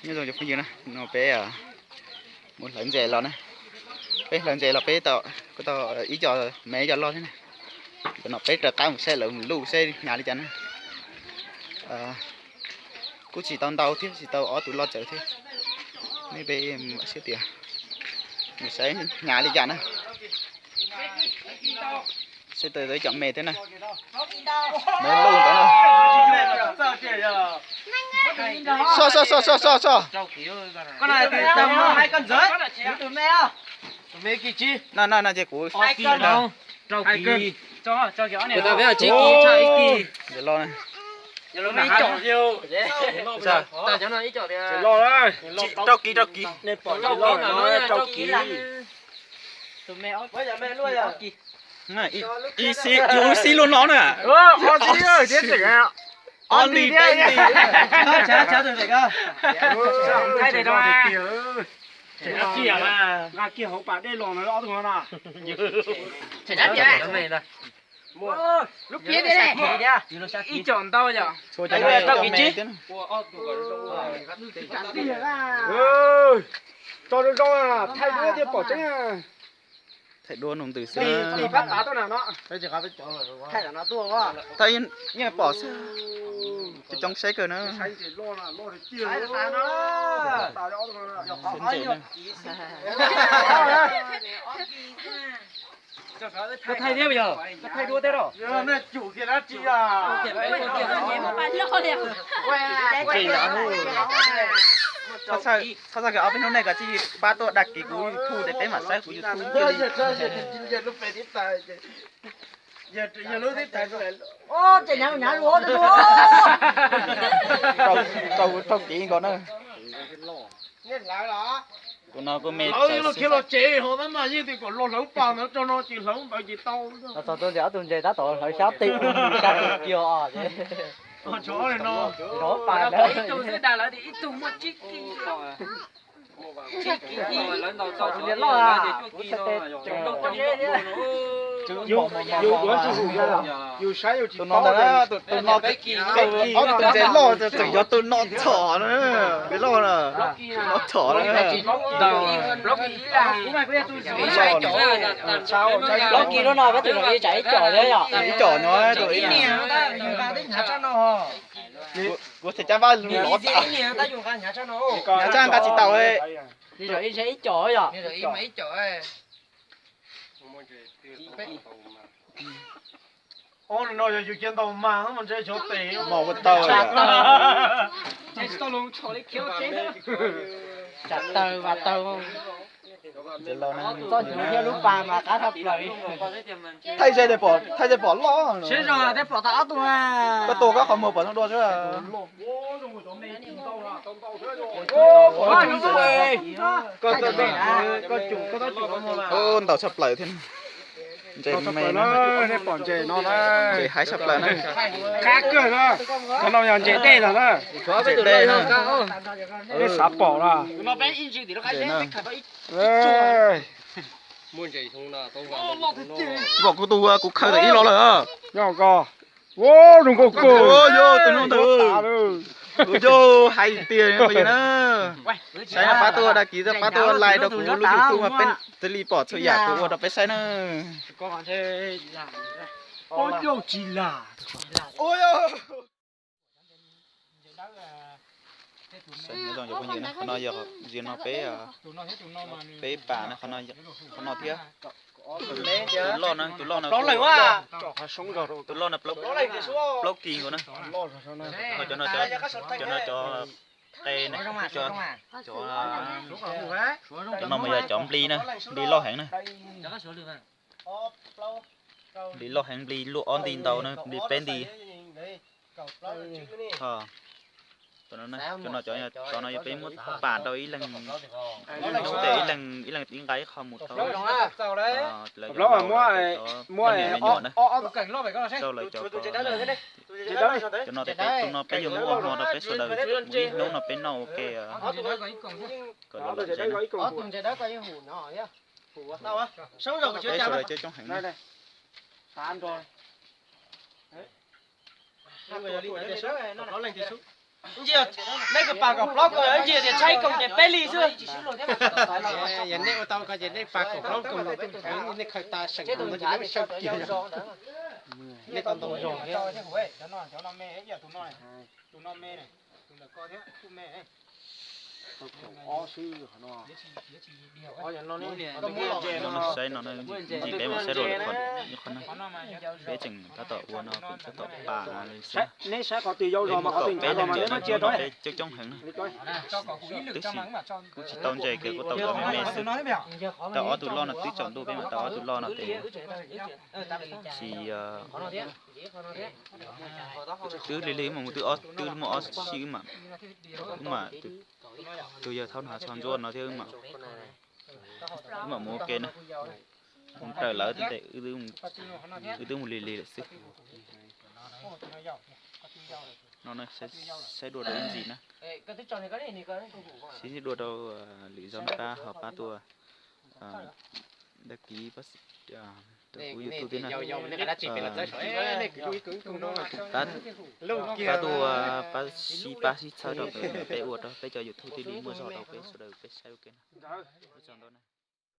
Nyob zoo cov phooj ywg na, no peb mus hlawv ntses los na. Peb hlawv ntses los peb tau, kuj tau ib co me ib co loj thiab na. Tam no peb rov qab mus saib lawv mus luj seb hnyav li cas na. Kuj tsis tau ntau thiab, tsis tau ob tug loj tsawv thiab. Nej peb mus saib tias mus saib hnyav li cas na. Seb tau ib co me thiab na. Lawv luj ntawd na. Soj soj soj soj soj. No no no ces kuv Ntses loj na. Rau kis rau kis. Ib xib luaj no na. Only baby. Nqa kiag hauv pas dej los na ob tug no na. Ib co ntau yom. Rau kis tsib. Tso zoo zoo, thaij duab thiaj pom tseeb. Thaij duab nug ntws xwb. Thaij yeej pom xwb. Coob coob saib kawg na. Koj thaij thiab yog? Koj thaij duab thiab los? Txhob txhawj kawg, ob peb hnub nej koj tsij pab tuaj dag kis kuv YouTube ces peb mam saib kuv YouTube thiaj li. Rau kuv rau kis nkaus na. Tus no kuj me txawv xwb. Los txog tus ntses ob tug ntses tab tom hlawv xyab teg, xyab teg kiag os. Ib tug xwb dag lawv tias ib tug muaj tsib kis. Tsib kis. Loj, yus yuav tsis hum, yus saib yus tsis paub. Tus no ntag, tus no, ob tug ntses loj tseem yog tus no txhom na, ntses loj na, no txhom na. Plaub kis no peb tus no tsam ib com thiab yom. Ib com no tus ib niag. Kuv tsis cab npab lov tas. Hnyav tshaj nqa tsis tau. Ib com yom. Ob no yog yus cia ntau mas mas ntshe xyov tes mos ua tau. Tsam taw vas taw. Txoj cuv thiab lub pas mas qab tshaj plaws. Thaij ze pom, thaij ze pom loj. Siab zog thiab pom tau ob tug. Koj tua koj qhov muag pom zoo dua xwb. Ntau tshaj plaws thiab. Ntses me, nej pom ntses no na, ntses haib tshaj plaws na. Qab kawg na. Cov no yog ntses dej lawm na. Ntses dej na. Nej xav pom na. Tsis pom kuv tus, kuv khaws tau ib lo lawm. Nyob ko. Ua zoo nkauj kawg. Tus no ntawd. Kuv yog hais tiag na. Saib pab tuaj dag kis, pab tuaj like rau kuv lub YouTube mas peb thiaj li pom txhua yam kuv ua rau peb saib na. Qhov no yog, no peb, peb pas na, qhov no thiab. Tus loj na, tus loj na, tus loj na, plaub kis nkaus na. Cov no cov qe na, cov no mas yog cov npli na, npli loj heev na. Npli loj heev, npli luaj ob nti ntau na, npli peb nti. Cov no, cov no yog peb muab pas rau ib leeg, ib leeg ib nqa ib qho mus rau lawv cov me nyuam na, rau lawv cov, cov no tes peb, tus no peb yuav muab ua hmo rau peb sawv daws mus ib hnub no peb noj ua ke. Kom lawv lawm ntses na. Peb sawv daws coob coob heev na. Ntsia, nej kawg pam kaum plaub koos, ntsia tias tshaib koos ces peb li xwb. Yog nej ua tau ko ces nej pam kaum plaub koos, nej khaws tas seem no ces nej mus sau kiag. Nej tau ntau zog thiab. Saib no, ntsis peb mam saib dua lwm qhov, qhov no peb tseem tab tom ua no kuj tab tom pam li xwb. Neb saib qhov twg yau zog mas qhov twg nrhav zog mas neb muab cia rau. Coob coob heev na. Twb sim kuj tsis tau ntse kiag, kuj tau me me xwb. Tau ob tug loj no twb tsaus ntuj peb mam tau ob tug loj no tes. Sis twb lig lig mas mus twb ob, twb muaj ob sij wb mam, wb mam, tus yawg thaub hnav tsho ntsuab no thiab wb mam, wb mam mus ua ke na. Mus raws lawv tes wb twb mus lig lig lawm xwb. No saib dua rau ib ntsis na. Saib dua rau lwm zaus no pab ho pab tuaj đăng ký rau kuv YouTube thiab na. Pab tuaj pab sib pab sib txhawb rau peb ua rau peb cov YouTube thiaj li muaj zog rau peb sawv daws peb saib ua ke na. Ua tsaug ntau na.